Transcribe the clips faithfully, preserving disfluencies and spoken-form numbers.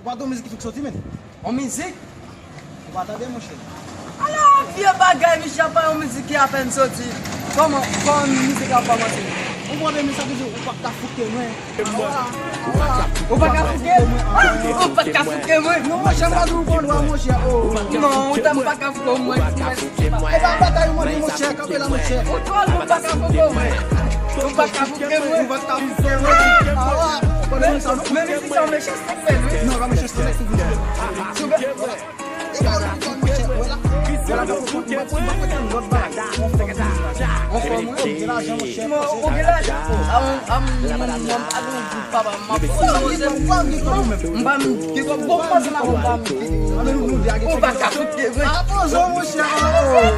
Ou pa gen yon mizik ki fèk soti, menm? Yon mizik? Ou pa tande, monchè? Ala yon vye bagay, misye ap bay yon mizik ki apèn soti. Kòman, kòman mizik la ap kòmanse? Ou konprann, men sa ki di, ou pa ka fouke mwen. Ou pa ka fouke? Ou pa ka fouke mwen? Non, monchè, m pa di ou gon dwa, monchè. Oh. Non, ou ta m pa ka fouke mwen. E pa batay ou mande, monchè, kanpe la, monchè. Ou twò lou, ou pa ka fouke mwen. Ou pa ka fouke mwen. Ou pa ka fouke mwen. Ah, ou konn sa, non? Men mizik sa, mechanste k fè l, wi. Non, pa mechanste, nèg ki vin. Ou gen lajan, monchè. Ou gen lajan. Am, am, am, am, papa, m ap poze. Ou pa m gen kòb ou menm. M pa m gen kòb, bon, pase la, ou pa m gen. Ou pa ka fouke mwen. Ou pa ka fouke mwen.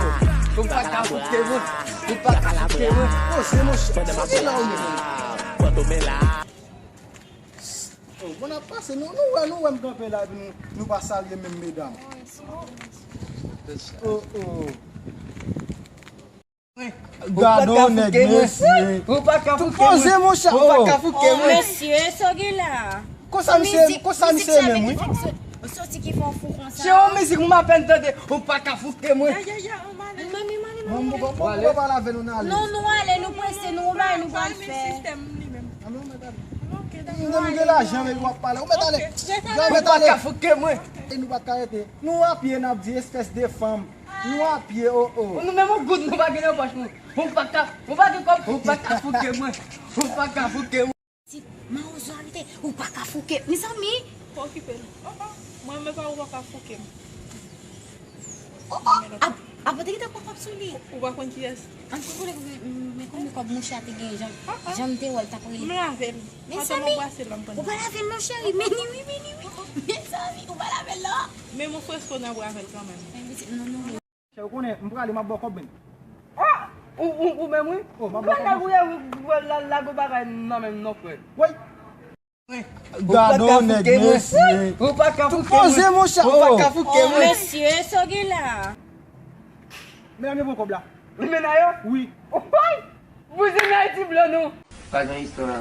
Ou pa ka fouke mwen. Ou pa ka fouke mwen. Poze, monchè. Soti la ou menm. Oh, bon, ap pase, nou, nou wè, nou wè m kanpe la, epi nou, nou pa salye menm medam. Oh, oh. Gade yon nèg, mesye. Ou pa ka fouke mwen. Poze, monchè. Ou pa ka fouke mwen. Mesye, sa w gen la? Konsa misye, konsa misye menm, wi. Soti ki fè w fou konsa. Se yon mizik m apèn tande. Ou pa ka fouke mwen. Mami, mami, mami. Bon, bon, bon, bon, bon, pa lave nou nan ale. Non, nou ale, nou prese, nou bay, nou pral fè. Mwen gen lajan, men w ap pale. Ou mèt ale. Ou pa ka fouke mwen. E nou pa ka rete. Nou apye, n ap di espès de fanm. Nou apye, oh, oh. Nou menm yon goud nou pa gen nan pòch nou. Ou pa ka, ou pa gen kòb, ou pa ka fouke mwen. Ou pa ka fouke mwen. Ti mawozo abite, ou pa ka fouke. Mezanmi. Pa okipe l. Oh, oh. Mwen menm pa ou pa ka fouke m. Oh, oh. Ap, ap te gen kòb sou li. Ou pa konn kiyès. An tou vre, men konbyen kòb monchè a te gen, jan, jan m te wè l t ap rele. M lave l. Mezanmi, ou pa lave l non, cheri. Men ni wi, men ni wi. Mezanmi, ou pa lave l non. Men mon fresko nan bra avè l kanmenm. Men pitit, non, non. Chè, ou konnen, m prale, m ap ba w kòb, men. Ah! Ou, ou, ou menm, wi. Oh, m ap ba w kòb. Ou wè, la, la, gon bagay nan men m non, frè. Woy! Gade yon nèg, mesye. Ou pa ka fouke mwen. Poze, monchè. Ou pa ka fouke mwen. Mesye, sa w gen la? Men, men bon kòb la. Li men a yo? Wi. Woy! Bouzin nan ti blan nou. Pa gen istwa.